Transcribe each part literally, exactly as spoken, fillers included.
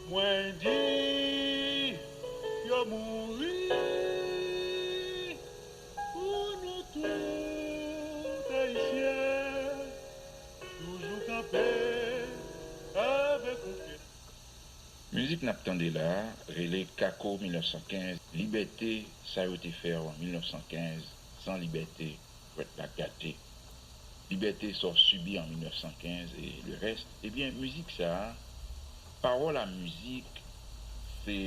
Mwen di yo mouri pou nou tout Ayisyen, toujou kanpe avèk yon kè. Mizik n ap tande la a rele Kako mil nèf san kenz, Libète, sa yo te fè w an mil nèf san kenz, san libète, jwèt la gate. Libète, sa w sibi an mil nèf san kenz e le reste. Ebyen, mizik sa a, pawòl a mizik, se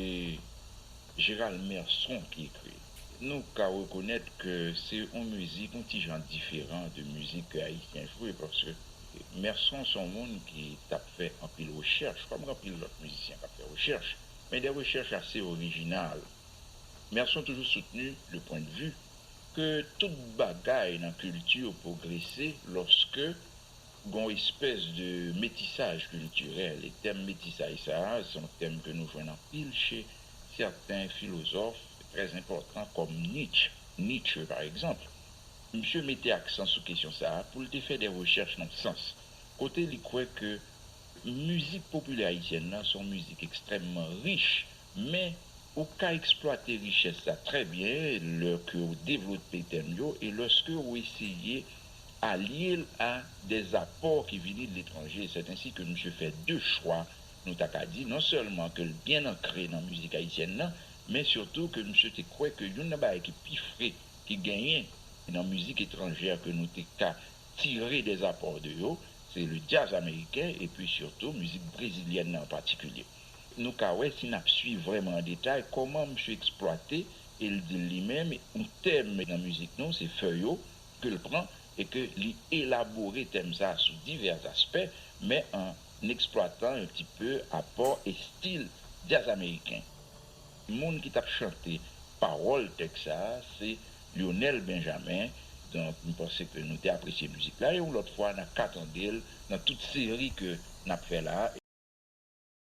Gérald Merson ki ekri l. Nou ka rekonèt ke se yon mizik yon ti jan diferan de mizik ke Ayisyen jwe, paske Merson se yon moun ki t ap fè anpil rechèch, kòm anpil lòt mizisyen k ap fè rechèch, men de rechèch ase orijinal. Merson toujou soutni le pwennvi ke tout bagay nan kilti pwogrese lòske gon espès de metisaj kiltirèl. E tèm metisaj sa a, se yon tèm ke nou jwenn anpil che sèten filozòf trè enpòtan kòm Nietzsche, Nietzsche pa egzanp. Misye mete aksan sou kesyon sa a pou l te fè de rechèch nan sans kote li kwè ke mizik popilè ayisyèn nan se yon mizik ekstrèmman rich, men ou ka eksplwate richès sa trè byen lè ke w devlope tèm yo e lòske w eseye alye l a de apò ki vini de letranje. Sèt ensi ke misye fè de chwa, nou ta ka di, non sèlman ke l byen ankre nan mizik ayisyèn nan, men sitou ke misye te kwè ke youn nan bagay ki pi fre ki genyen nan mizik etranjè ke nou te ka tire de apò de yo, se le djaz ameriken epi sitou mizik brezilyèn nan an patikilye. Nou ka wè si n ap swiv vrèman an detay kòman misye eksplwate, e l di l li menm, yon tèm nan mizik nou, se fè yo ke l pran e ke li elabore tèm sa a sou divès aspè, men an eksplwatan yon ti pe apò e stil djaz ameriken. Moun ki t ap chante pawòl tèks sa a se Lionel Benjamin. Donk, m panse ke nou te apresye mizik la e yon lòt fwa n a ka tande l nan tout seri ke n ap fè la a.